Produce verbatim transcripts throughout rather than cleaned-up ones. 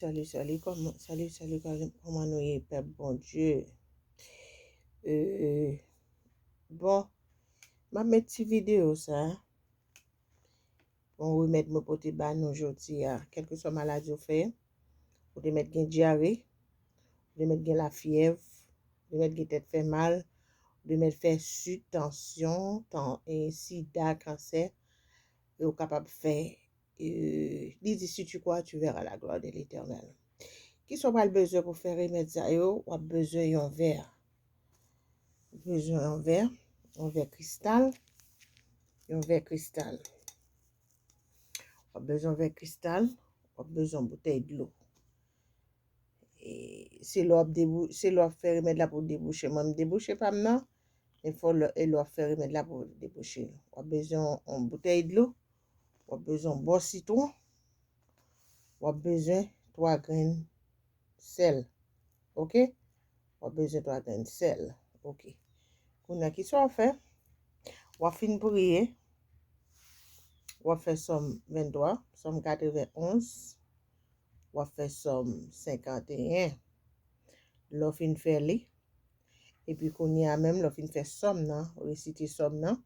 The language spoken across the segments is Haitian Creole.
Salut, salut, kòman, salut, salut, kòman, kòman nou ye, pèp Bondye? Euh, bon, m ap met ti videyo sa. Bon, remèd mwen pote ba nou jodi a. Kèlkeswa maladi w fè, ou te mèt gen dyare, ou te mèt gen lafyèv, ou te mèt gen tèt fè mal, ou te mèt fè sik, tansyon, tan, e, sida, kansè, e ou kapab fè, e, li di, si tu crois, tu verras la gloire de l'Éternel. Kisa w pral bezwen pou fè remèd sa yo? W ap bezwen yon vè. Ou bezwen yon vè, yon vè kristal, yon vè kristal. W ap bezwen yon vè kristal, w ap bezwen yon boutèy dlo. E se lè w ap debou-, se lè w ap fè remèd la pou debouche. Mwen, m debouche pa m nan, men fò lè, e lè w ap fè remèd la pou debouche. W ap bezwen yon, yon boutèy dlo, w ap bezwen yon bò sitwon, w ap bezwen twa grenn sèl. Oke? W ap bezwen twa grenn sèl. Oke. Kounye a, kisa w ap fè? W ap fin priye. W ap fè Sòm venntwa, Sòm katrevenonz. W ap fè Sòm senkanteyen. Lè w fin fè li, epi kounye a menm, lè w fin fè Sòm nan, resite Sòm nan,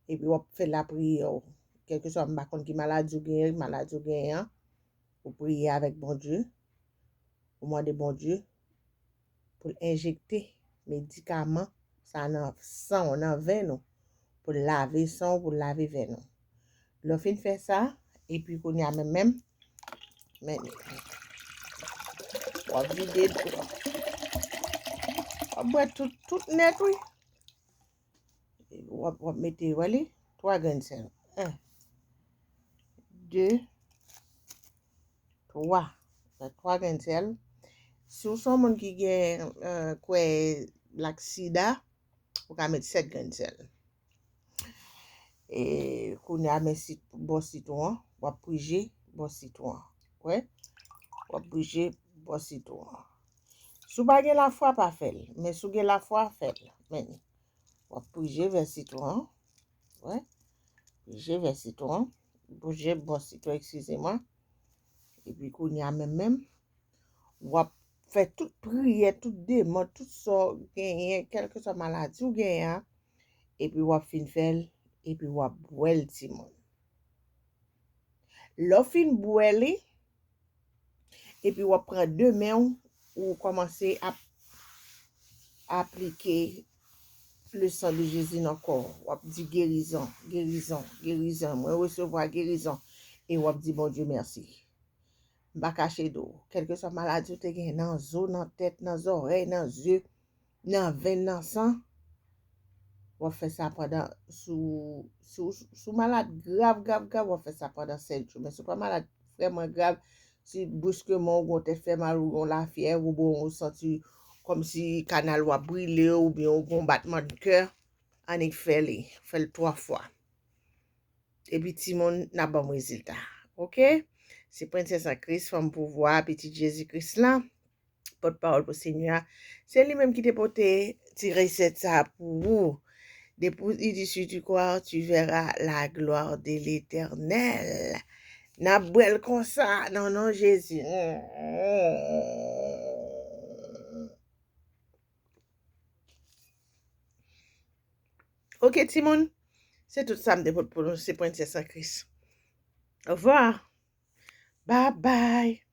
epi w ap fè lapriyè w. Kèlkeswa, m pa konn ki maladi w genyen, maladi w genyen an, ou priye avèk Bondye, ou mande Bondye pou l enjekte medikaman sa nan san w, nan venn ou, pou l lave san w, pou l lave venn ou. Lè w fin fè sa, epi kounye a menm menm, men, w ap vide dlo. W ap bwè tout, tout nèt, wi. W ap, w ap mete, wè li, twa grenn sèl. En, de, twa. Sa twa grenn sèl. Si w se yon moun ki gen, eh, kwè laksida, ou ka met sèt grenn sèl. E kounye a, men sit-, bò sitwon an, w ap prije bò sitwon an. Wè? W ap prije bò sitwon an. Si w pa gen lafwa, pa fè l. Men si w gen lafwa, fè l. Men, w ap prije vè sitwon an. Wè? Prije vè sitwon an. Prije bò sitwon, eskize mwen. Epi kounye a menm menm, w ap fè tout priyè, tout demon, tout sa w genyen, kèlkeswa maladi w genyen an, epi w ap fin fè l, epi w ap bwè l, timoun. Lè w fin bwè li, epi w ap pran de men w, ou kòmanse ap aplike le sang de Jésus nan kò w. W ap di, gerizon, gerizon, gerizon. Mwen resevwa gerizon. E w ap di Bondye mèsi. M pa kache di w, kèlkeswa maladi w te gen nan zo, nan tèt, nan zòrèy, nan zye, nan venn, nan san, w ap fè sa pandan, si w, si w, si w malad grav, grav, grav, w ap fè sa pandan sèt jou. Men si w pa malad vrèman grav, si briskeman ou gon tèt fè mal, ou gon lafyèv, oubyen ou santi kòmsi kanal ou ap brile, oubyen ou gon batman de kè, annik fè li, fè l twa fwa. Epi timoun, n ap ban m rezilta. Oke? Se Prensès an Kris, fanm pouvwa, pitit Jezi Kris lan, pòtpawòl pou Senyè a. Se li menm ki te pote ti resèt sa pou ou. Depi, il dit, si tu crois, tu verras la gloire de l'Éternel. N ap bwè l konsa, nan non Jezi. Oke, timoun, se tout sa m te pot pou nou, se Prensès an Kris. Au revoir. Bye bye.